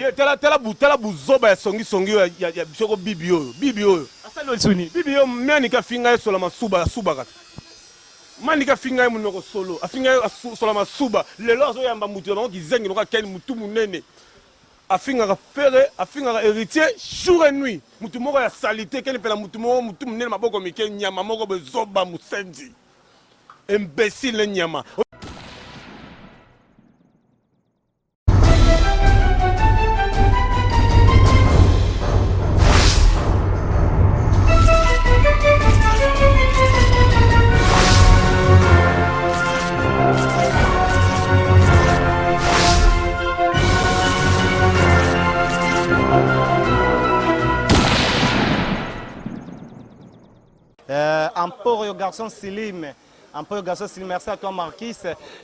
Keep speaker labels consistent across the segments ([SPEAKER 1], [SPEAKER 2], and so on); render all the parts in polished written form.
[SPEAKER 1] Ye tala tala bu tala buzoba ya songi songi oyo ya ya soko bibi oyo bibi oyo.
[SPEAKER 2] Asali oyo lisusu nini?
[SPEAKER 1] Bibi oyo Manicke afinga ye sola masuba asubaka te. Manicke afinga ye munoko solo afinga ye sola masuba lelo azo yamba mutu na bango kizengi lokola Ken mutu munene afingaka Ferre afingaka Heritier jour et nuit mutu moko ya salite Ken mpela mutu moko mutu munene maboko mike nyama moko boye zoba musenzi imbecile nyama.
[SPEAKER 2] Emporio garçon Silim Emporio garçon Silim merci à toi Marquis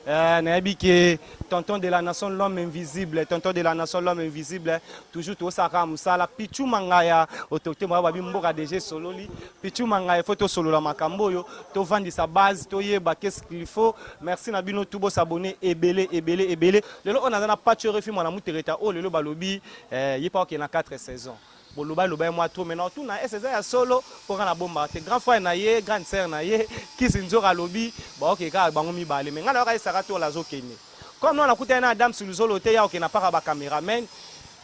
[SPEAKER 2] euh, nayebi ke tonton de la nation l'homme invisible tonton de la nation l'homme invisible toujours tosaka mosala Pichu Mangaya autorité moko babi mboka DG sololi Pichu Mangaya faut tosolola makambo oyo tovandisa base toyeba qu'est-ce qu'il faut merci na bino tout bosabonner ebele ebele ebele lelo oyo naza na Pacho Refi mwana mutereta oyo lelo balobi eh, ye pa okende na 4 saisons Boloba loba ye mwa trop mais na tuna est-ce eza ya solo po nga na bombaka te grand frère na ye grande sœur na ye kisi nzora alobi ba okende kaka bango mibale mais nga nayoka ye Sarah Tola azo kende comme nanu nakutani na Adams Luzolo te ya okende na part ya ba cameraman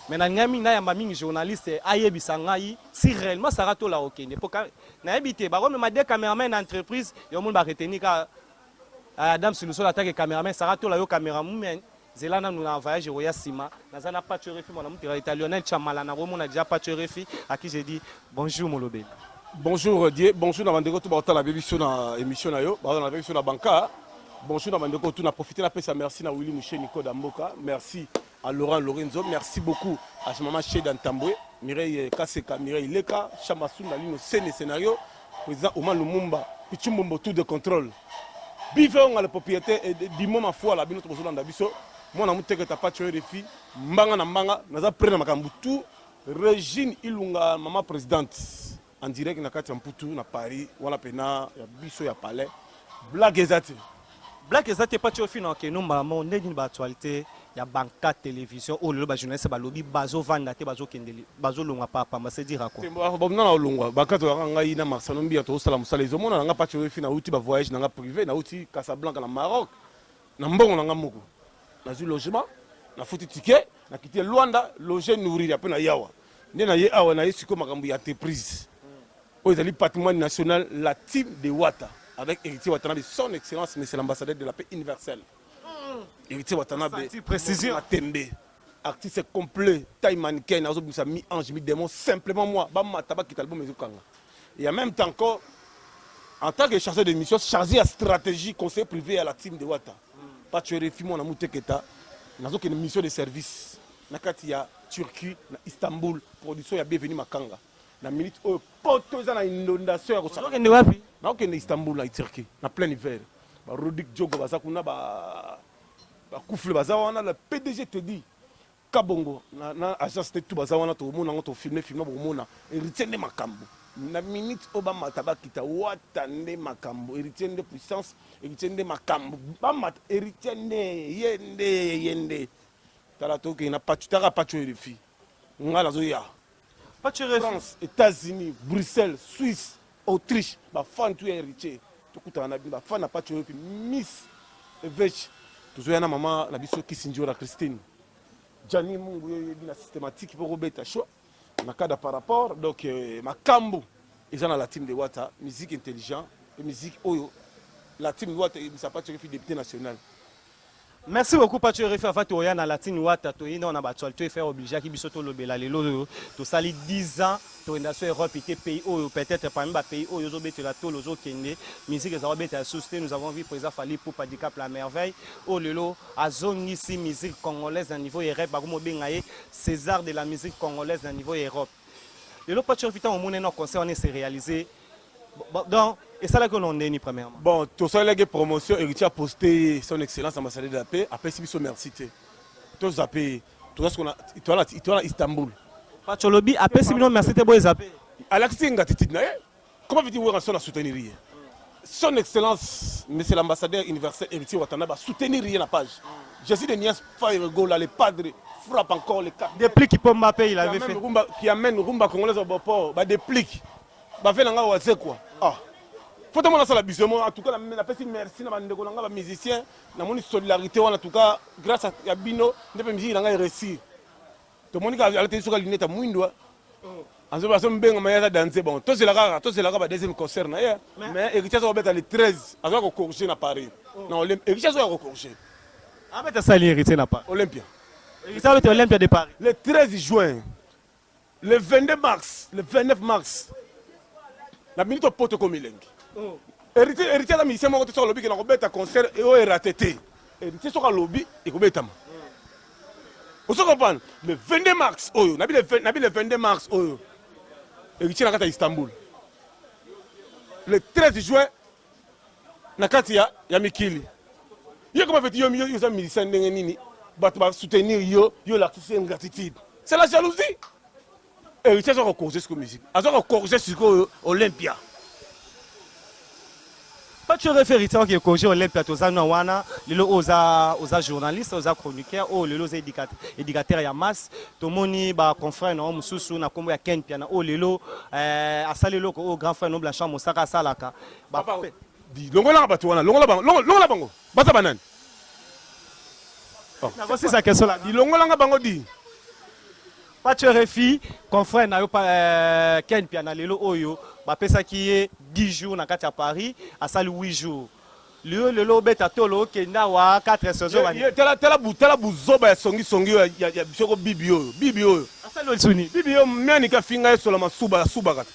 [SPEAKER 2] mais nalingaki mingi nayamba mingi journaliste ayebisa ngai si réellement Sarah Tola akokende po nayebi te bakomema deux cameraman na entreprise yo omoni ba retenir kaka Adams Luzolo atake cameraman Sarah Tola yo cameraman Zela nanu na voyage ekoya sima. Naza na Patsho RFI mwana muteka eta Lionel Tshamala nako mona dejà Patsho RFI à qui je dis bonjour molobeli.
[SPEAKER 1] Bonjour Dieu, bonjour na bandeko tout baotala biso na émission na yo, baotala biso na banka. Bonjour na bandeko tout na profiter na pesa merci na Willy Musheni Koda Mboka, merci à Laurent Lorenzo, merci beaucoup à maman Sheda Ntambwe, Mireille Kaseka, Mireille Leka, Chamba Sunda Lino Sene scénario, président Oman Lumumba, Pichumbombo tout de contrôle. Bive onga le propriétaire dimo mafuala bino tozolanda biso mwana muteketa pacho RFI mbanga na mbanga naza près na makambo tout Regine Ilunga maman présidente en direct na kati ya Mputu na Paris wana pena ya biso ya palais blague eza te.
[SPEAKER 2] Blague eza te pacho RFI na okeno mbala moko ndenge nini ba actualité ya banka television oyo lelo ba journaliste balobi bazovanda te bazokende bazolongwa pa pamba c'est dire à quoi?
[SPEAKER 1] Nana olongwa banka tozalaka ngai na Marcelo Mbiya tozosala mosala ezomona na nga pacho RFI nauti ba voyage na nga privé nauti Casablanca na Maroc na mbongo na nga moko nazwi logement nafuti ticket nakiti Luanda loger nourrir après na yawa nde na ye awa na ye sikoyo makambo ya entreprise oyo ezali patrimoine national la team de Wata avec Héritier Watanabe son excellence monsieur l'ambassadeur de la paix universelle Héritier Watanabe
[SPEAKER 2] précision
[SPEAKER 1] Matembe artiste complet taille mannequin azobimisa mi ange mi démon simplement moi bamata bakita album ezokanga et en même temps encore en tant que chargé de mission chargé ya stratégie conseiller privé ya la team de Wata Pacho RFI mwana muteketa nazokende mission de service na kati ya Turquie na Istanbul production ya Bienvenue Makanga na minute oyo poto eza na inondation ya kosaka.
[SPEAKER 2] Ozokende wapi?
[SPEAKER 1] Nakokende Istanbul na Turquie na plein hiver ba Rodik Diogo baza kuna ba ba Kufle baza wana le PDG Teddy Kabongo na, na agence te tout baza wana tokomona yango tofilme filme bokomona Héritier nde makambo na minute oyo bamata bakita wata nde makambo Héritier nde puissance Héritier nde makambo bamata Héritier nde ye nde ye nde tala tokende na pachu taka pachu RFI ngai nazoya
[SPEAKER 2] Pachu RFI
[SPEAKER 1] France États-Unis Bruxelles Suisse Autriche ba fan tout ya Héritier tokutana na bino ba fan na pachu RFI Miss Eveche tozoya na mama na biso Kisindjora Christine Gianni Mungu yo yebi na systématique mpo kobeta show na kada par rapport donc euh, makambo eza na la team de Wata musique intelligent et musique oyo la team de Wata ebisa Pacho RFI député national.
[SPEAKER 2] Merci beaucoup Pacho RFI avant toya na Latine Wata toyi na ba actualité faire obligé ki biso tolobela lelo oyo tosali 10 ans toenda so Europe te pays oyo peut-être parmi ba pays oyo ozobetela tolo ozokende musique ezala obetela susu te nous avons vu président Fally Ipupa Dicap la merveille oyo lelo azongisi musique congolaise na niveau Europe bakomi obenga ye César de la musique congolaise na niveau Europe lelo Pacho RFI ntango omoni na concert wana se réaliser donc esalaki ono ndeni premièrement.
[SPEAKER 1] Bon tosalelaki promotion Héritier a posté son excellence ambassadeur de la paix apesi biso merci te tozape ye toza sikoyo na Istanbul.
[SPEAKER 2] Pacho olobi apesi bino merci te boye zape.
[SPEAKER 1] Alakisi ingratitude na ye comment veut-il Werrason a soutenir ye son excellence monsieur l'ambassadeur universel Héritier Watanabe a soutenir ye na page. Jésus de Nias Fire Gola, le padre, frappe encore le cap.
[SPEAKER 2] Déplique Pomba pe il avait fait.
[SPEAKER 1] Rumba, qui amène rumba congolaise au port, ba déplique. Ba fait nanga wazekwa. Ah. Faut tout le monde biso en tout cas na pesi merci na bandeko na nga ba musicien na moni solidarité wana en tout cas grâce à bino nde pe musique na nga réussir. Tomoni ka alati soka lunette ya mwindu azo azo mbenga mais aza danse bon tozela kaka tozela kaka ba deuxième concert na ye mais héritier azo kobeta le 13 azo ko corriger na Paris na Olympia héritier azo ko corriger
[SPEAKER 2] abeta sali héritier na Paris
[SPEAKER 1] Olympia
[SPEAKER 2] héritier abeta Olympia de Paris
[SPEAKER 1] le 13 juin le 22 mars le 29 mars na minute poto komi elengi oh. Héritier héritier aza musicien moko te soki alobi ke nakobeta concert oyo erate te héritier soki alobi ekobetama ozo comprendre le 22 mars oyo nabi le, nabi le 22 mars oyo héritier na kati ya istanbul le 13 juin na kati ya, ya mikili ye koma feti yo yo oza musicien ndenge nini bato basoutenir yo yo olakisi ingratitude c'est la jalousie Héritier aza kocorriger sikoyo musique aza kocorriger sikoyo Olympia.
[SPEAKER 2] Patsho refe Héritier oke corriger Olympia toza na wana lelo oza oza journaliste oza chroniqueur oyo lelo oza éducateur ya masse tomoni ba confrère na yo mosusu na kombo ya Ken Piana oyo lelo eh, asali eloko oyo grand frère no Blanchard Mosaka asalaka
[SPEAKER 1] ba longolaka bato wana longola bango longola bango baza banani
[SPEAKER 2] oh. nakosisa question la
[SPEAKER 1] longolanga bango di
[SPEAKER 2] Patsho RFI, confrère na yo euh, Ken Piana lelo oyo bapesaki ye 10 jours na kati ya Paris, asali 8 jours. Lelo lelo obeta tolo okende awa 4 saison
[SPEAKER 1] bani. Tala tala bu tala buzoba ya songi songi ya ya, ya biso ko bibi oyo bibi oyo.
[SPEAKER 2] Asali olisuni.
[SPEAKER 1] Bibi oyo miani ka finga ye sola masuba ya suba kata.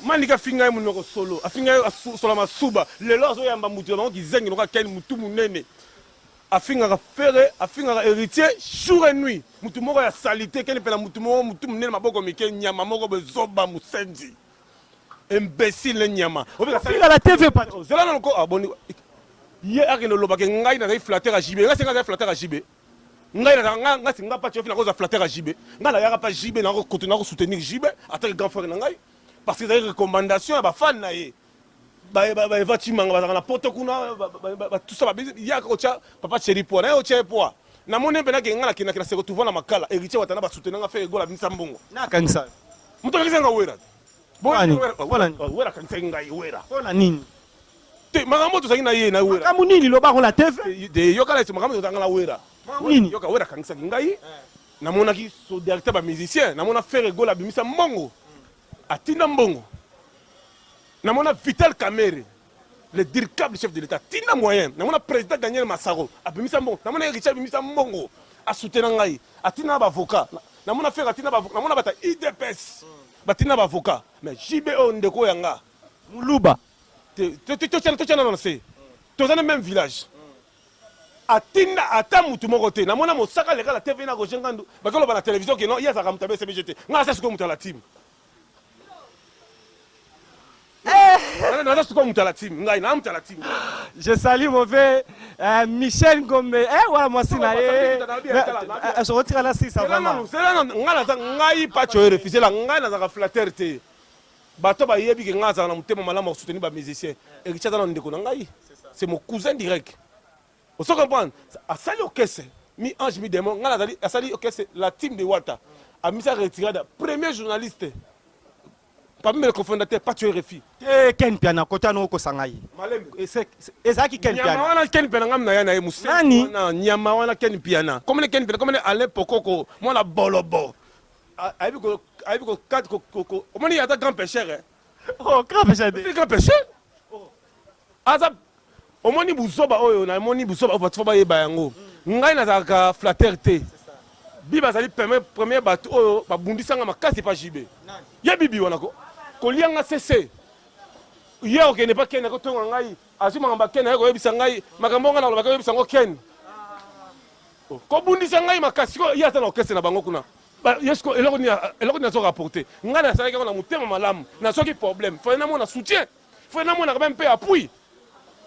[SPEAKER 1] Mani ka finga ye munoko solo afinga ye sola masuba lelo azoyamba mutu ya bango kizengi lokola Ken mutu munene. Afingaka Ferre, afingaka Heritier jour et nuit. Mutu moko ya salite, ken mpela mutu moko mutu munene maboko mike nyama moko boye zoba musenzi. Imbecile ne nyama.
[SPEAKER 2] Ofinga la TV
[SPEAKER 1] patron. Zela nanu ko ah boni ye akende oloba ke ngai nazali flatteur ya JB. Ngai se ngai nazali flatteur ya JB. Ngai nazalaka ngai ngai singa pa tiofi nakozwa flatteur ya JB. Ngai nayaka pa JB nako nako soutenir JB en tant que grand frère na ngai parce que ezali recommandation ya ba fan na ye. Ba ba Eva Tshimanga bazalaka na poto kuna ba tout ça ba yaka kotia papa chéri poids na ye otia ye poids namoni mpe nake nga nakendaki na se retrouva na makala héritier watana ba soutenir nga Ferre Gola abimisa mbongo
[SPEAKER 2] nakangisa
[SPEAKER 1] moto akangisa nga wera wera akanisaki ngai wera
[SPEAKER 2] mpona nini
[SPEAKER 1] te makambo tozalaki na ye na wera
[SPEAKER 2] makambo nini loba ngo na tv
[SPEAKER 1] te yoka na makambo tozalaki na wera
[SPEAKER 2] nini
[SPEAKER 1] yoka wera akangisaki ngai namonaki solidarité ba musicien namona Ferre Gola abimisa mbongo atinda mbongo Namona Vital Kamerhe le dircable chef de l'État tina moyen namona président Daniel Massaro abimisa mbongo namona Richard abimisa mbongo asutena ngai atina na bavocat namona Ferre atina ba namona bata UDPS batina ba avocat mais JB oyo ndeko ya nga
[SPEAKER 2] muluba
[SPEAKER 1] totyana na se toza na même village atinda ata mutu moko te namona mosaka leka na tv na Roger Ngandu bakoloba na télévision ke non ye azalaka moto ya BCBG te ngai aza sikoyo moto ya la team naza sikoyo moto ya la team ngai na moto ya la team
[SPEAKER 2] je salue mauvais euh, Michel Ngombe eh wana mwasi na ye otika na sisa
[SPEAKER 1] vraiment ngai naza ngai pacho e refuse la ngai nazalaka flatteur te bato bayebi ke ngai azalaka na motema malamu ya kosoutenir ba musicien Héritier aza na ndeko na ngai c'est mon cousin direct ozo comprendre asali orchestre mi ange mi démon ngai nazali asali orchestre la team de Wata amisa retirada premier journaliste parmi les cofondateurs Pacho RFI
[SPEAKER 2] te Ken Piana kota no okosa ngai ezalaki Ken
[SPEAKER 1] Piana wana Ken Piana ngam na ya na ye
[SPEAKER 2] nani
[SPEAKER 1] nyama wana Ken Piana comme Ken Piana comme Alain Pokoko mwana bolobo ayebi ko ayebi ko ko ko omoni ata grand pêcheur eh
[SPEAKER 2] oh grand pêcheur
[SPEAKER 1] grand pêcheur aza Omoni buzoba oyo namoni buzoba oyo bato fo bayeba yango ngai nazalaka flatteur te bibi azali premier bato oyo babundisanga makasi epa JB ye bibi wana ko kolia nga sese ye okende pa ken akotonga ngai azwi makambo ya ken aye koyebisa ngai makambo ngai nakolobaki oyebisa yango ken kobundisa ngai makasi ye aza na orchestre na bango kuna ye siko eloko nini azo rapporte ngai nasalaki yango na motema malamu nazwaki problème fallait namona soutien Faut namona quand même mpe appui.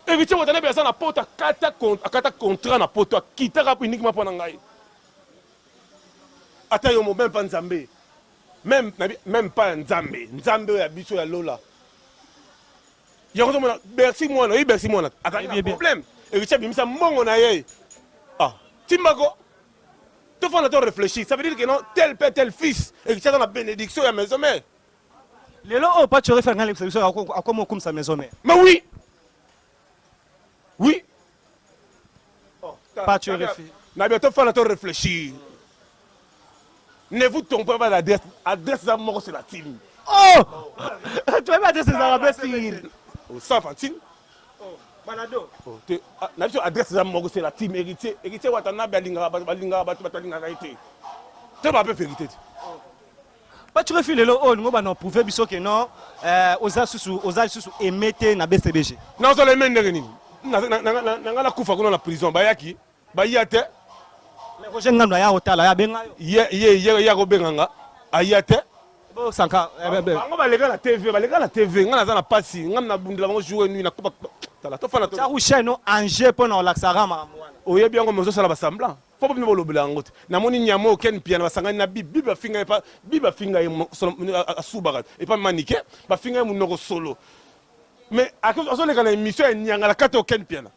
[SPEAKER 1] Héritier Watanabe aza na poto akata akata contrat na poto akitaka uniquement mpo na ngai. Ata yo mo même pas Nzambe. Même même pas Nzambe, Nzambe oyo ya biso ya lola. Yango ozomona Bercy mwana, oyebi Bercy mwana azalaki na problème. Héritier abimisa mbongo na ye. Ah. Timbako. Tofanda to réfléchir. Ça veut dire que non, tel père, tel fils, héritier aza na bénédiction ya maison mère.
[SPEAKER 2] Lelo oyo Patsho Refi alingi alekisa biso akoma okumisa maison mère.
[SPEAKER 1] Mais oui. Oui.
[SPEAKER 2] Oh, Patsho Refi.
[SPEAKER 1] Na bientôt fana to réfléchir. Ne vous trompez pas d'adresse. Adresse za moko c'est la team.
[SPEAKER 2] Oh! Tu vas adresse za bien sûr.
[SPEAKER 1] Au Safantine.
[SPEAKER 2] Oh, Balado.
[SPEAKER 1] Oh, te ah, na biso adresse za moko c'est la team héritier. Héritier Watanabe alingaka bato balingaka bato bato alingaka ye te. Te ba pe vérité.
[SPEAKER 2] Patsho Refi lelo oyo olingo bana prouver biso ke non euh, oza susu oza lisusu aimé te na BCBG.
[SPEAKER 1] Nazala aimé ndenge nini? Na nga nakufa kuna na prison bayaki baya te.
[SPEAKER 2] Mais Roger Ngandu aya otala ya benga yo.
[SPEAKER 1] Ye ye ye ye akobenga nga aya te.
[SPEAKER 2] Bo sanka eh, eh, eh.
[SPEAKER 1] Bango baleka na TV baleka na TV nga naza na pasi nga nabundela bango jour et nuit na koba tala tofanda to.
[SPEAKER 2] Charu chaîne en jeu pona olakisaka makambo wana.
[SPEAKER 1] Oyebi yango mais ozosala ba semblant. Fo bino bolobela yango te. Namoni nyama oyo Ken Mpiana basangani na Bibi, Bibi afinga ye pa Bibi afinga ye asubaka epa Manike, bafinga ye munoko solo. Mais azoleka na émission ya nyangala kata oyo Ken Mpiana.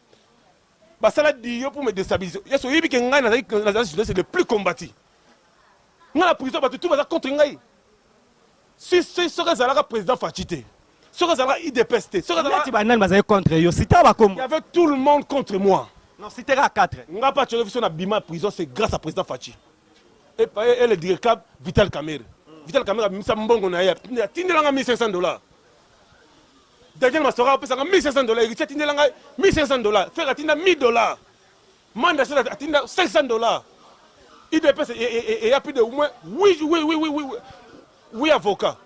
[SPEAKER 1] Basala dio pour me déstabiliser. Yesu oyebi ke ngai nazali nazali journaliste le plus combattu. Ngai na prison bato tout baza contre ngai. Si si soki ezalaka président Fatshi te. Soki ezalaka UDPS te. Soki ezalaka
[SPEAKER 2] Neti banani bazali contre yo, citer bakombo.
[SPEAKER 1] Il y avait tout le monde contre moi.
[SPEAKER 2] Non, citer kaka 4.
[SPEAKER 1] Nga pa tshoko biso na bima prison c'est grâce à président Fatshi. Et, et, et le directeur Vital Kamerhe. Vital Kamerhe abimisa mbongo na ye atindela nga 1500 dollars. Daniel Masora apesaka 1500 dollars, Héritier atindela ngai 1500 dollars, Ferre atinda 1000 dollars. Manda Sela atinda 500 dollars. UDPS eya plus de au moins oui avocat.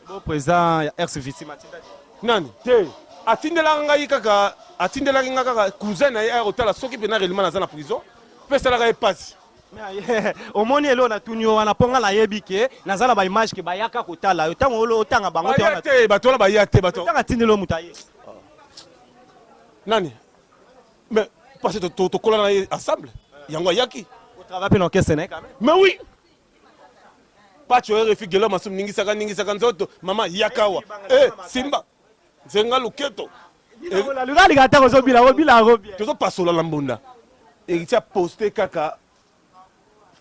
[SPEAKER 2] Bo président ya ex victime atinda
[SPEAKER 1] nani te atindelaka ngai kaka atindelaki ngai kaka cousin na ye aya kotala soki mpena réellement naza na prison mpe esalaka ye pasi.
[SPEAKER 2] Mais omoni eloko natuni yo wana mpo nga nayebi ke naza na baimage ke bayaka kotala yo ntango olo otanga bango te.
[SPEAKER 1] Baya
[SPEAKER 2] wana
[SPEAKER 1] te, bato wana baya te, bato
[SPEAKER 2] ntango atindeli yo moto aye.
[SPEAKER 1] Nani? Mais parce que tokola na ye ensemble, yango ayaki.
[SPEAKER 2] Otravaille mpe na orchestre na ye quand même.
[SPEAKER 1] Mais oui, Pacho RFI gelo masumu ningisaka ningisaka nzoto mama yakawa eh simba nzenga luketo.
[SPEAKER 2] Luka alinga ata kozobila obila yango bien.
[SPEAKER 1] Tozopasola na mbunda. Héritier aposte kaka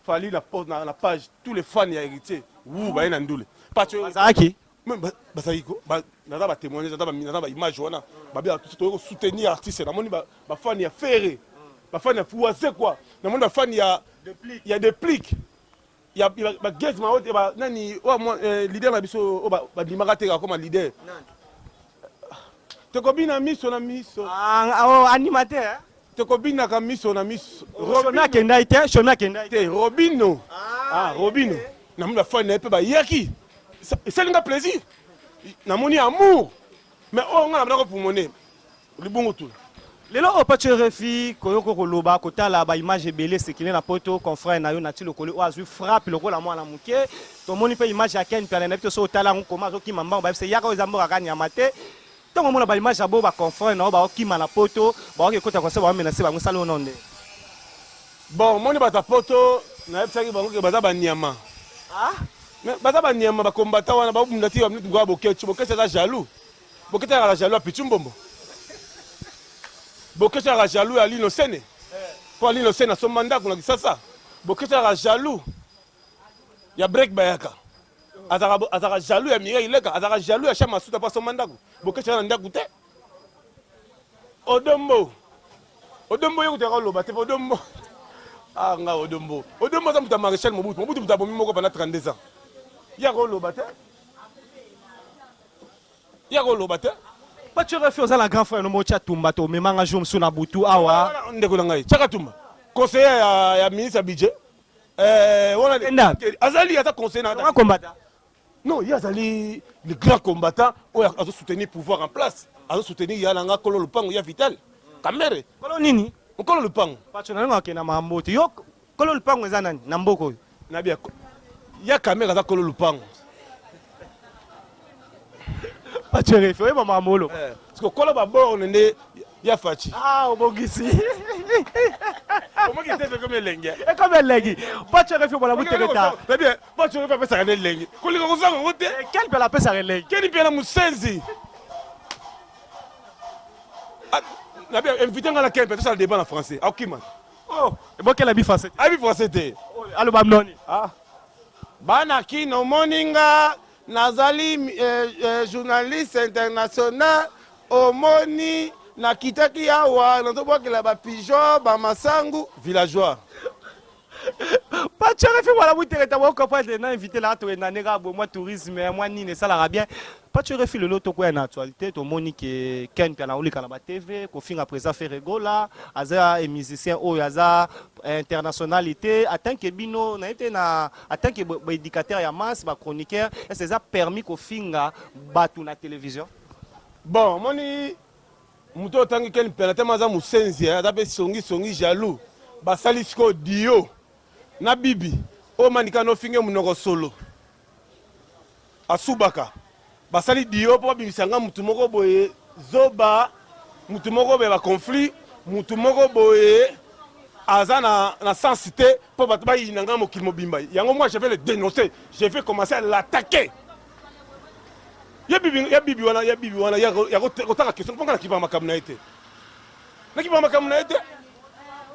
[SPEAKER 1] Fally na, na page, tous les fans ya Héritier wu baye na ndule Pacho.
[SPEAKER 2] Bazalaki
[SPEAKER 1] bazalaki ko naza batémoignage, naza baimage wana babia toyei kosoutenir artiste. Namoni bafani ya Ferre, bafani ya Fuase quoi, namoni bafani ya Deplique, ya bagez maote nani oyo leader na biso oyo bandimaka te akoma leader. Tokobina miso na miso.
[SPEAKER 2] Ah, oh, animateur.
[SPEAKER 1] Tokobinaka miso na miso.
[SPEAKER 2] Shomi akendai te, Shomi akendai.
[SPEAKER 1] Te, Robino. Ah, Robino, namoni bafani na ye mpe bayaki, esalinga plaisir, namoni amour. Mais oyo nga na banda kopumone libungu tula.
[SPEAKER 2] Lelo oyo Patsho RFI koyoka koloba kotala baimage ebele esekele na poto, confrère na yo Nati Lokoli oyo azwi frappe lokola mwana moke. Tomoni mpe image ya Ken Piana na biso so otala yango koma azokima mbango bayebisa yaka oyo eza mboka kaka nyama te. Ntango omona baimage ya bo baconfrère na yo baokima na poto, baoki ekota kosa baomenase bango, esala ono nde?
[SPEAKER 1] Bon, omoni bato ya poto, nayebisaki bango ke baza banyama.
[SPEAKER 2] Ah?
[SPEAKER 1] Mais baza banyama, bakombata wana babunda ti baminute ngoya. Bokeci, Bokeci aza jaloux. Bokeci azalaka jaloux ya Pichu Mbombo. Bokeci azalaka jaloux ya Lino Sene mpo Alino Sene asomba ndako na Kisasa. Bokeci azalaka jaloux ya Brek Bayaka, azalaka jaloux ya Mireille Leka, azalaka jaloux ya Chama Suta mpo asomba ndako. Bokeci aza na ndako te. Odombo, Odombo ye kutaka oloba te mpo Odombo, ah nga Odombo, Odombo aza moto ya maréchal Mobutu. Mobutu moto abomi moko pendant 32 ans, yaka oloba te, yaka oloba te.
[SPEAKER 2] Patsho RFI, oza na grand frère no moko Tia Tumba, tomemanga jour mosusu na butu awa.
[SPEAKER 1] Ndeko na ngai Tiaka Tumba, conseiller ya ministre ya budget wana.
[SPEAKER 2] Kenda.
[SPEAKER 1] Azali aza conseiller na
[SPEAKER 2] Nga combattant.
[SPEAKER 1] Non, ye azali le grand combattant oyo azosoutenir pouvoir en place, azosoutenir ya nanga kolo lupango ya Vital Kamerhe.
[SPEAKER 2] Kolo nini?
[SPEAKER 1] Nkolo lupango.
[SPEAKER 2] Patsho, nalinga okenda makambo te. Yo kolo lupango eza nani na mboka oyo?
[SPEAKER 1] Nabi ya Kamerhe aza kolo lupango.
[SPEAKER 2] Patsho RFI, oyeba makambo oloba.
[SPEAKER 1] Parce que kolo baborne nde ya Fatshi.
[SPEAKER 2] Ah, obongisi.
[SPEAKER 1] Omoki te, ekomi elenge.
[SPEAKER 2] Ekomi elengi. Patsho RFI, bola buteketa.
[SPEAKER 1] Nabi Fatshi oyo apesaka nde elengi, kolinga kozanga yango te.
[SPEAKER 2] Quel mpe apesaka elengi?
[SPEAKER 1] Keni mpe na mosenzi. Ah, nabi invité nga na Ken mpe tosala débat na français, akokima.
[SPEAKER 2] Oh, ebokela bi français.
[SPEAKER 1] Ayebi français te.
[SPEAKER 2] Aloba noni.
[SPEAKER 1] Ah. Bana Kin omoni nga nazali journaliste international omoni nakitaki awa nazobwakela ba pigeon ba masangu villageois.
[SPEAKER 2] Pacho Refi wala mutereta bo comprendre na invité la to na nega bo moi tourisme moi nini esalaka bien. Pacho Refi lelo tokoya na actualité tomoni ke Ken Mpiana oleka na ba TV kofinga président Ferre Gola aza musicien oyo aza internationalité en tant que bino na ete na en tant que ba éducateur ya masse ba chroniqueur, est-ce que eza permis kofinga batu na télévision?
[SPEAKER 1] Bon, moni moto otangi Ken Mpiana te, aza mosenzi, aza mpe songi songi jaloux. Basali sikoyo dio na bibi oyo mandika nofinge monoko solo asubaka. Basali dio mpo babimisa nga mutu moko boye zoba, mutu moko boye baconflit, mutu moko boye aza na sens te mpo bato bayina nga mokili mobimba. Yango moi je vais le dénoncer, je vais commencer à l'attaquer. Ye bibi, ye bibi wana, ye bibi wana ya kotanga question mpo nga nakipaka makambo na ye te, nakipaka makambo na ye te,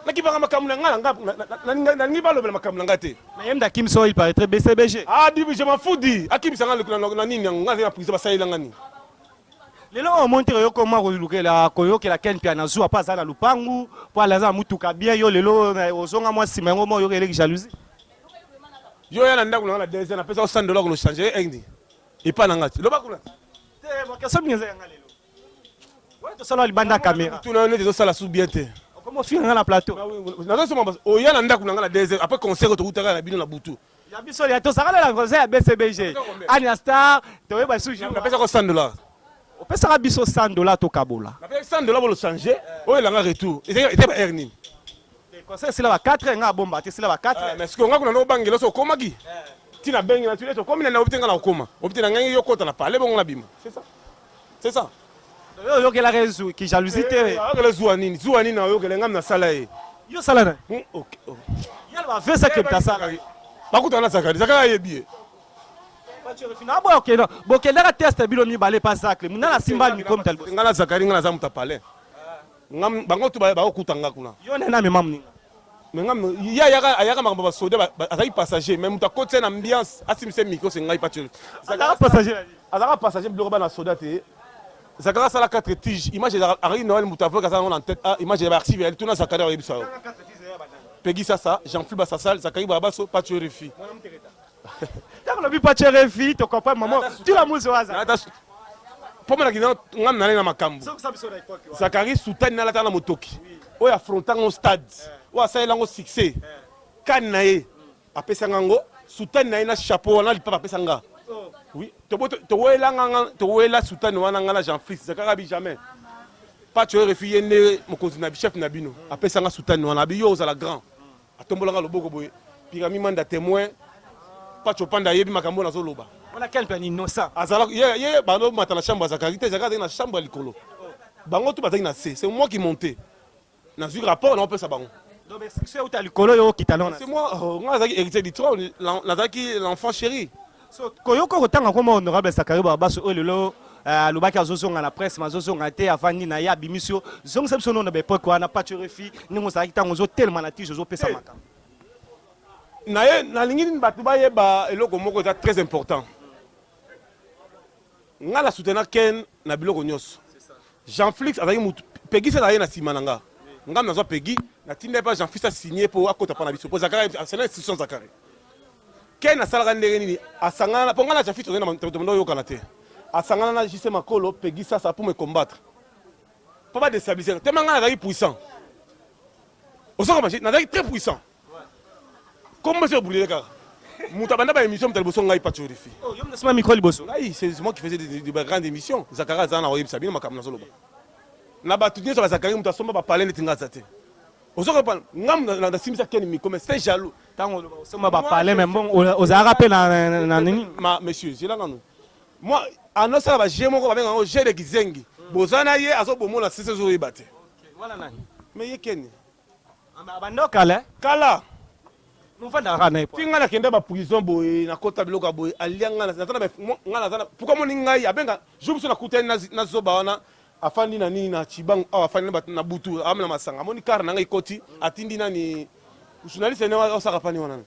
[SPEAKER 1] nakipaka makambo na nga na nalingi balobela makambo na nga te.
[SPEAKER 2] Mais yemda kimso il paraîtrait BCBG.
[SPEAKER 1] Ah bibi, je m'en fous di akimisa nga na nini yango nga azali na prison, basalela nga nini?
[SPEAKER 2] Lelo oyo omoni te yo koma kolukela koyokela Ken Mpiana zuwa mpo aza na lupangu mpo aza na mutuka bien, yo lelo ozonga mwa nsima yango mo oyokeleki jalousie.
[SPEAKER 1] Yo ya na ndako na nga na 2 ans napesa yo 100 dollars kono changer engdi epa na nga te, loba kuna
[SPEAKER 2] te. Question mingi eza ya nga lelo wana tosala libanda caméra.
[SPEAKER 1] Tuna neti ezosala su bien te.
[SPEAKER 2] Okoma ofinga nga na plateau.
[SPEAKER 1] Nazosoma oya na ndako na nga na 2 heures après concert tokutaka na bino na butu.
[SPEAKER 2] Ya biso ya tozalaka na concert ya BCBG Ania Star toyeba su
[SPEAKER 1] jour. Napesaka 100 dollars.
[SPEAKER 2] Opesaka biso 100 dollars tokabola.
[SPEAKER 1] Napesaka 100 dollars bolo changer oyo elanga retour eza ba heure nini?
[SPEAKER 2] Concert esila ba 4 heures, nga abomba te, esila ba 4 heures.
[SPEAKER 1] Mais sikoyo nga kuna nobangela so okomaki ntina bengi na tuni ete okomi na obi te, nga na okoma obi te na ngai yo kota na pale bongo na bima, c'est ça, c'est ça.
[SPEAKER 2] Yo oyokelaka ezu ki jalousie te?
[SPEAKER 1] Oyokela zuwa nini? Zuwa nini oyokela ngai nasala ye?
[SPEAKER 2] Yo osala na ye bavesa ke tasala.
[SPEAKER 1] Bakutana na Zakari, Zakari ayebi ye.
[SPEAKER 2] Naboya okenda bokendaka test bino mibale pa Zacle muna na simba micro muta liboso.
[SPEAKER 1] Ngai na Zakari, ngai naza moto apalin, bango tu bakokuta nga kuna.
[SPEAKER 2] Yo nde na mema moninga.
[SPEAKER 1] Mais nga ye ayaka ayaka makambo basoda, azalaki passager, mais moto akotisa na ambiance, asimbisa micro, se ngai Pacho.
[SPEAKER 2] Azalaka passager?
[SPEAKER 1] Azalaka passager, biloko bana soda te. Zakari asala 4 tige image ezalaki Noël, moto avoka aza nango na tête. Ah, image ya baarchive yali, tuna Zakari oyebisa yo. Pegi Sasa, Jean-Philippe Basasal, Zakari Babaso, Pacho Refi.
[SPEAKER 2] Ntango lobi Pacho Refi, tocomprendre mama tula muzo aza.
[SPEAKER 1] Mpo monaki nga nale na makambo Zakari sutani nalata na motoki oyo affronta ngo stade oyo asalela yango succès kane na ye, apesanga yango sutani na ye na chapeau wana lipapa apesa nga. Oui, towela nga, towela sutani wana nga na Jean Fils. Zakari abi jamais Pacho Refi ye nde mokonzi na chef na bino. Apesanga sutani wana, abi yo ozala grand, atombolanga loboko boye, Pirami Manda témoin, Pacho Panda ayebi makambo oyo nazoloba.
[SPEAKER 2] Wana Ken Mpiana innocent.
[SPEAKER 1] Azala ye balomata na chambre ya Zakari te. Zakari azalaki na chambre ya likolo, bango tu bazalaki na se, c'est moi qui monte, nazwi rapport naopesa bango.
[SPEAKER 2] Donc instruction euta likolo, yo okita nona.
[SPEAKER 1] C'est moi, nga nazalaki héritier du trône, nazalaki l'enfant chéri.
[SPEAKER 2] So koyoka kotanga koma honorable Zakari Babaso oyo lelo alobaki azozonga na presse, ma azozonga te, avandi na ye, abimisi yo. Zongisa biso nono baepoke wana, Pacho Refi, ndenge ozalaki ntango ozotelema na tige, ozopesa makambo.
[SPEAKER 1] Na ye nalingi nini bato bayeba eloko moko eza très important. Nga na soutenir Ken na biloko nyonso. Jean Flix azalaki mutu, Pegi azalaki na nsima na nga. Nga nazwa Pegi, natinda ye mpa Jean Flix asigne mpo akota mpa na biso, mpo Zakari c'est institution. Zakari Ken asalaka ndenge nini? Asangana mpo nga na Jean Flix tozali oyokana te. Asangana na JC Makolo, Pegi Sasa pour me combattre, mpo badéstabiliser tema. Nga nazalaki puissant, osoko nazalaki très puissant. Kombo esi obrûler kaka moto abanda baémission, moto ya liboso ngai Pacho Refi.
[SPEAKER 2] Yo mosima micro liboso.
[SPEAKER 1] Ngai, c'est moi qui faisais de grandes émissions. Zakari aza na oyebisa bino makambo nazoloba na bato nyonso. Bazakari moto asomba bapale neti nga aza te. Ozokopa nga nasimbisa Ken micro, mais c'est jaloux.
[SPEAKER 2] Ntango oloba osomba bapale, mais mbongo ozalaka mpe na nini?
[SPEAKER 1] Ma monsieur, zela nanu. Moi anosala baje moko babenga yango jeu de kizengi. Boza na ye azobomona sese, ozoyeba te.
[SPEAKER 2] Wana nani?
[SPEAKER 1] Mais ye Ken.
[SPEAKER 2] Bando kala.
[SPEAKER 1] Kala.
[SPEAKER 2] Novandaka na ye.
[SPEAKER 1] Ti ngai nakende baprison boye, nakota biloko ya boye, alia ngai, naza nga naza. Pourquoi moni ngai abenga jour biso nakutani na zoba wana? Afandi na nini na Tshibangu awa, afandi na bato na butu, amela masanga, amoni car na ngai ekoti, atindi nani journaliste ne osaka pani wana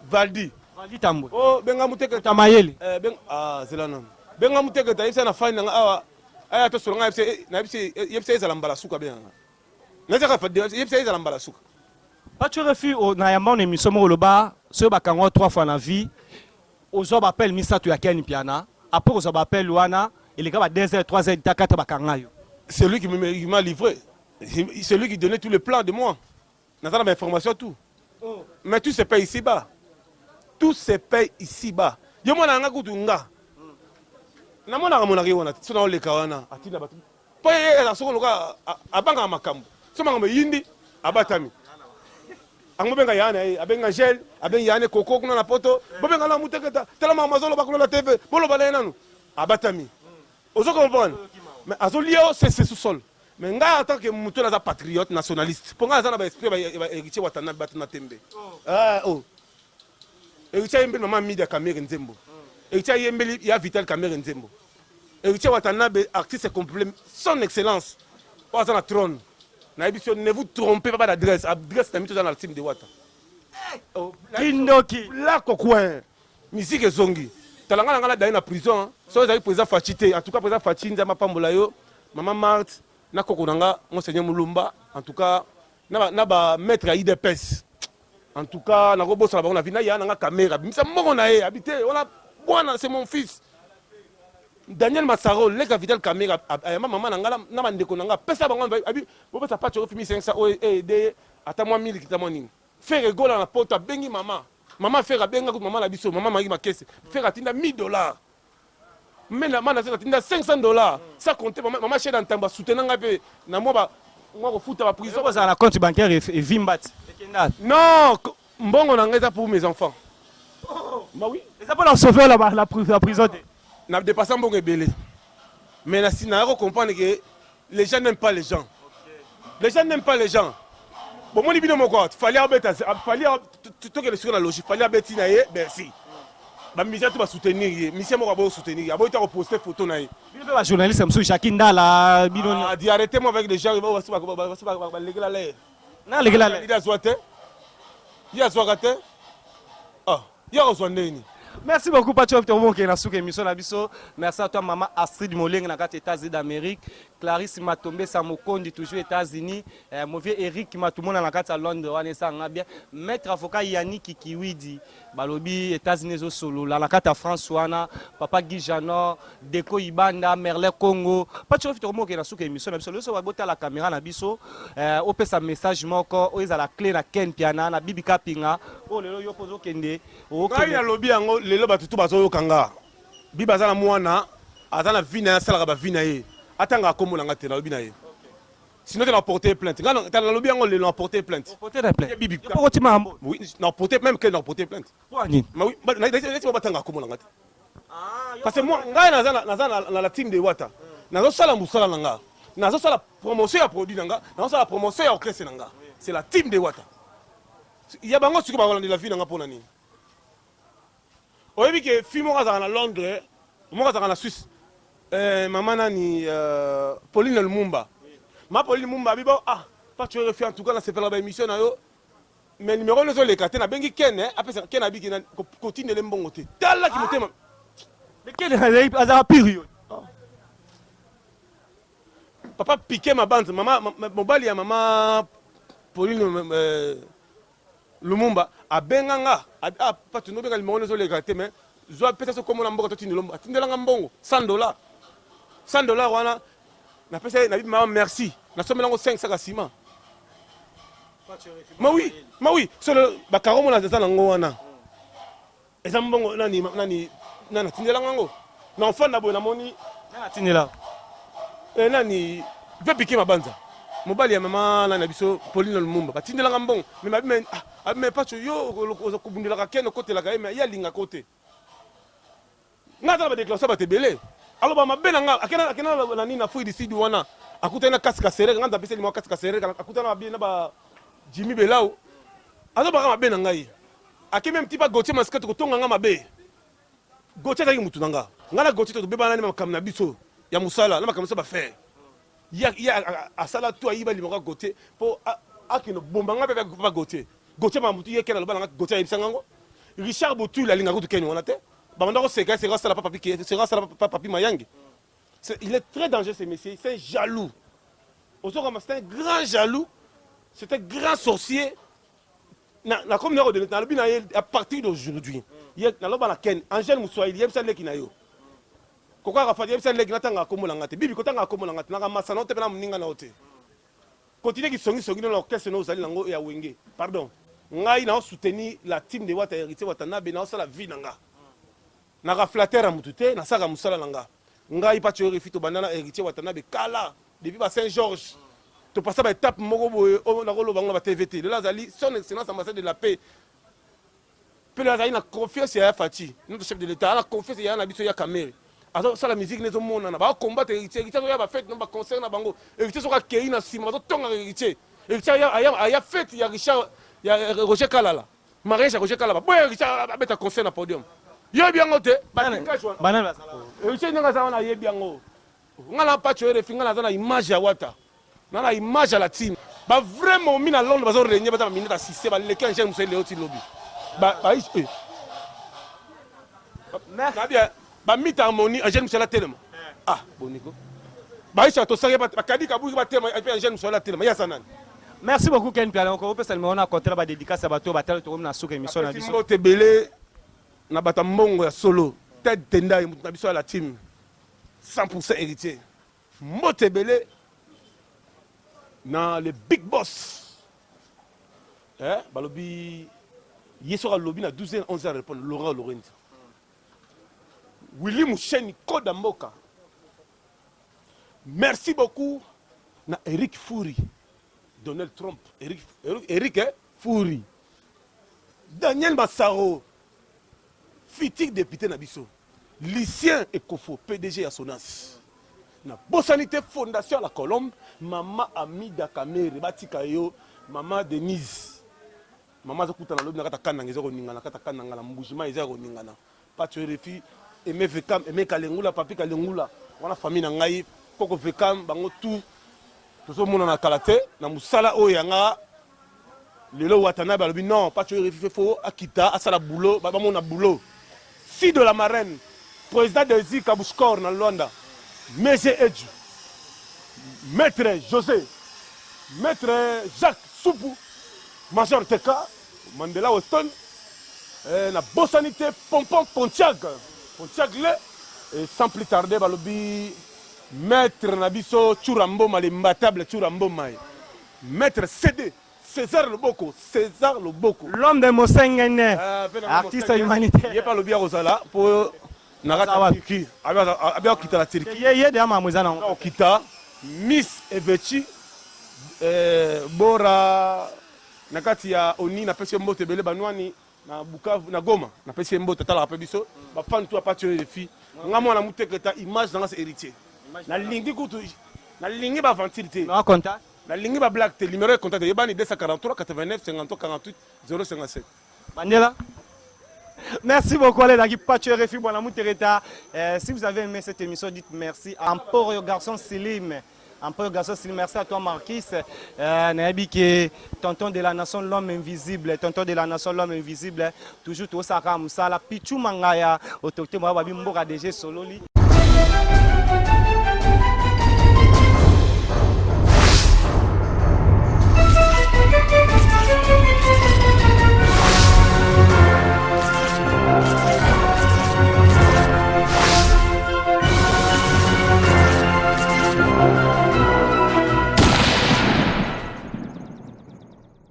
[SPEAKER 1] Valdi.
[SPEAKER 2] Valdi Tambwe.
[SPEAKER 1] Oh, benga muteketa.
[SPEAKER 2] Tamayele.
[SPEAKER 1] Eh, benga ah zela nanu. Benga muteketa yebisa na fani na ngai awa. Aya to solo ngai yebisa eh, na yebisa eh, yebisa ezala mbala suka benga. Nazaka yebisa ezala mbala suka.
[SPEAKER 2] Patsho Rfi na yamba na émission moko loba soki bakanga trois fois na vie ozwa ba appel misato ya Ken Mpiana après kozwa ba appel wana eleka ba 2 heures 3 heures ta 4 bakanga yo.
[SPEAKER 1] C'est lui qui m'a livré. C'est lui qui donnait tous les plans de moi. Naza na ba information tout. Oh. Mais tout se paye ici bas. Tout se paye ici bas. Yo mwana nga kutu nga. Namonaka monaka ye wana so naoleka wana atinda bato mpo ye eza soko loka abangaka makambo so makambo eyindi abatami ango bobenga ya na ye abenga gel abengi ya ne koko kuna na poto bobenga na muteketa tala makambo azoloba kuna na tv boloba na ye nanu abatami ozo comprendre mais azolia o sese sous sol. Mais ngai en tant que moto naza patriote nationaliste mpo ngai aza na baesprit ya héritier Watanabe bato na tembe. Ah, oh. Héritier ayembeli mama Mida Kamere nzembo. Héritier ayembeli ya Vital Kamere nzembo. Héritier Watanabe artiste complet son excellence oyo aza na trône. Nayebi so ne vous trompez pas d'adresse. Adresse na mito eza na team de Wata.
[SPEAKER 2] Oh, Kindoki.
[SPEAKER 1] Lako coin. Musique ezongi. Tala nga na nga na daye na prison. Hein. So ezali président Fatshi te. En tout cas président Fatshi Nzambe apambola yo. Maman Marthe na koko na nga Monseigneur Mulumba en tout cas na ba maître ya UDPS. En tout cas nakobosana bango na vie na ya na nga Kamera bimisa mbongo na ye habite wana bwana c'est mon fils. Daniel Masaro leka Vital Kamera ayamba mama na nga na bandeko na nga pesa bango abi bopesa Patsho Rfi 1500 oyo aide ata mwa miliki ata mwa nini. Ferre Gola na poto abengi mama mama Ferre abenga kutu mama na biso mama Marie Makese Ferre atinda 1000 dollars mena mana atinda 500 dollars sans compter mama, mama Sheda Ntambo asoutenant ngai mpe na mwa ba mwa kofuta ba prison.
[SPEAKER 2] Kozala na compte bancaire evimba ti ekenda.
[SPEAKER 1] Non, mbongo na ngai eza pour mes enfants. Bah oui.
[SPEAKER 2] Eza mpona sauver la prison te.
[SPEAKER 1] Na dépassé mbongo ebele mais na naya comprendre que les gens n'aiment pas les gens, les gens n'aiment pas les gens. Bomoni bino moko Fally abeta, Fally tokende sikoyo na logique. Fally abeti na ye Bercy, bamusicien to basoutenir ye, musicien moko aboyi soutenir ye, aboyi ta koposte photo na ye.
[SPEAKER 2] Bino mpe bajournaliste mosusu, Jacki Ndala, bino.
[SPEAKER 1] Ah, di arrêtez moi avec des gens balekela l'air.
[SPEAKER 2] Nalekela
[SPEAKER 1] l'air. Azwa te, ye azwaka te. Ah, ye akozwa ndeni.
[SPEAKER 2] Merci beaucoup Patsho, tomoke na suka émission na biso. Merci à toi maman Astrid Moleng na kati États-Unis d'Amérique, Clarisse Matombe Samokondi toujours États-Unis, mon vieux Eric Matumona na kati ya Londres wana esanga bien. Maître avocat Yannick Kiwidi balobi États-Unis ezosolola na kati ya France wana, papa Guy Janor, Deko Ibanda, Merlin Congo. Patsho tomoke na suka émission na biso. Loso botala caméra na biso, opesa message moko oyo ezala clé na Ken Piana na Bibi Kapinga. Oyo lelo yo pozo kende.
[SPEAKER 1] Ngai nalobi yango lelo, bato tu bazoyoka nga. Bibi aza na mwana, aza na vie na ye, asalaka bavie na ye, atangaka kombo na nga te. Nalobi na ye sinon te na porter plainte. Nga nalobi yango lelo, na porter plainte.
[SPEAKER 2] Bibi
[SPEAKER 1] oui, na porter même que na porter plainte.
[SPEAKER 2] Nini?
[SPEAKER 1] Mais oui, neti batangaka kombo na nga te parce que moi ngai naza na la team de Wata. Nazosala mosala na nga, nazosala promotion ya produit na nga, nazosala promotion ya orchestre na nga. C'est la team de Wata ya bango. Sikoyo bakolandela vie na nga mpo na nini? Oyebi ke fille moko azalaka na Londres, moko azalaka na Suisse, mama nani, Pauline Lumumba. Ma Pauline Lumumba abi bo: "Ah Patsho RFI, en tout cas nasepelaka baémission na yo, mais numéro nyonso ezoleka te." Nabengi Ken, apesa Ken abiki kotindele mbongo te. Talaki motema.
[SPEAKER 2] Ken azalaka pire yo.
[SPEAKER 1] Papa Piqué Mabanza, mama mobali ya mama Pauline Lumumba abenga nga: "Ah Patsho, nobenga numéro ezoleka te, mais zwa pesa so komona mboka totindela." Atindelanga mbongo 100 dollars. 100 dollars wana napesa ye, nabibi: "Mama, merci." Nasombelango 5 saka ciment. Ma oui, ma oui, solo bakaro mona eza nango wana, eza mbongo nani nani nani atindelanga yango. Na ofanda boye namoni.
[SPEAKER 2] Atindela.
[SPEAKER 1] Nani ve Pike Mabanza, mobali ya mama nani na biso Pauline Lumumba, batindelanga mbongo. Mais babi me ah, mais Patsho, yo kobundelaka Ken, okotelaka ye, mais ye alingaka o te. Nga aza na badéclaration bato ebele aloba mabe na nga. Akenda na nini na Afrique du Sud wana, akutani na Kasi Kasereka. Nga nzapeseli mwa Kasi Kasereka, akutani na ba Jimmy Belau, azobaka mabe na ngai. Ake même tipa Gautier Masket kotonga nga mabe. Gautier azalaki mutu na nga. Nga na Gautier tobebana nani makambo na biso ya mosala na makambo biso bafere. Ye ye asala tout ayiba limoko ya Gauthier po akende bomba nga pe pa Gauthier. Gauthier makambo tout ye Ken aloba na nga Gauthier ayebisa nga ngo. Richard Botuli alingaka kutu Ken wana te. Babanda koseka ye seka asala pa papi seka asala pa papi Mayange. Il est très dangereux ce monsieur, c'est un jaloux. Ozokama c'est un grand jaloux, c'est un grand sorcier. Na na comme nako nalobi na ye à partir d'aujourd'hui. Ye naloba na Ken, Angèle Muswahili yebisa leki na yo. Koko Arafat yebisa leki natangaka kombo na nga te. Bibi kotangaka kombo na nga te. Naka masa na yo te pe na moninga na yo te. Continuer kisongi songi na orchestre na ozali nango ya Wenge. Pardon. Ngai nao soutenir la team de Wata Heritier Watanabe nao sala vie na nga. Naka flatteur ya mutu te, nasalaka musala na nga. Ngai Patsho RFI tobanda na Heritier Watanabe kala depuis ba Saint Georges. To passa ba étapes moko boye oyo nakoloba ngo na ba TV te. Lelo azali son excellence ambassadeur de la paix. Pe azali na confiance ya Fatshi, notre chef de l'État, na confiance ya na biso ya Kamere. Azo sala musique nezo monana, ba combattre Héritier, Héritier ya ba fête na ba concert na bango. Héritier soka kei na sima bazo tonga Héritier. Héritier ya aya aya fête ya Richard ya Roger Kalala. Mariage ya Roger Kalala. Boya Héritier abeta concert na podium. Yebi yango te, ba
[SPEAKER 2] banana.
[SPEAKER 1] Héritier ndenge aza wana yebi yango. Nga na Patsho RFI nga naza na image ya Wata. Na na image ya la team. Ba vrai momi na Londres bazo régner baza ba minute assisté ba leki Angèle Musai Leo ti lobi. Ba ba eh. Na bien ba mita harmonie Angèle Musai la telema. Ah boniko. Ba isha to sange ba kadi kabuki ba telema et puis Angèle Musai la telema. Ya sanani.
[SPEAKER 2] Merci beaucoup Ken Piala. Encore opesa numéro na compter ba dédicace ya bato batala tokomi na suka émission na biso.
[SPEAKER 1] Mbote ebele na bato mbongo ya solo. Ted Tendai mutu na biso ya la team. 100% héritier. Mbote ebele na le big boss. Eh, balobi ye soki alobi na 12h 11h répondre Laurent Lorenzo. Willy Musheni koda mboka. Merci beaucoup na Eric Fury. Donald Trump, Eric Eric, Eric eh? Fury. Daniel Massaro, futur député na biso. Lucien Ekofo, PDG ya Sonas. Na bosani te fondation la Colombe, mama Amida Kamere batika yo, mama Denise. Mama azokutana lobi na kata kananga eza koningana kata kananga na mbujima eza koningana. Pacho RFI, Aimé Vekam, Aimé Kalengula, Papi Kalengula, wana famille na ngai, Koko Vekam, bango tout tozomonana kala te na mosala oyo yanga lelo Watanabe alobi non Pacho RFI faut akita asala boulot, bamona boulot. Fille de la marraine, président de Zika Bushkor na Luanda, Monsieur Edju, Maître José, Maître Jacques Supu, Major Teka, Mandela Weston, eh, na bosani te Pompon Pontiac, Pontiac le, et sans plus tarder balobi maître na biso Tshura Mboma l'imbattable Tshura Mboma, maître CD César Loboko, César Loboko.
[SPEAKER 2] L'homme de Mosengene, ah, artiste humanitaire.
[SPEAKER 1] Ye pa lobi akozala po na kati ya Turquie. Abi akita na Turquie.
[SPEAKER 2] Ye ye de ama mweza na.
[SPEAKER 1] Okita Miss Evechi eh, Bora na kati ya Oni na pesi mbote ebele banwani na Bukavu na Goma na pesi mbote talaka pe biso ba fan tout apati oyo fi nga mwana muteketa image na nga c'est héritier. Nalingi kutu nalingi ba aventure te.
[SPEAKER 2] Na contact.
[SPEAKER 1] Nalingi ba blague te, numero ya contact eyebani 243 89 53 48 057.
[SPEAKER 2] Bandela. Merci beaucoup, allez, Naki Pacho RFI, Bwana Mutereta. Si vous avez aimé cette émission, dites merci. Emporio Garçon Silim. Emporio Garçon Silim, merci à toi, Marquis. Nayebi ke tonton de la nation, l'homme invisible. Tonton de la nation, l'homme invisible. Toujours, tout ça, Musala. Pichou Mangaya, autorité, moi, Babi Mboka, DG Sololi.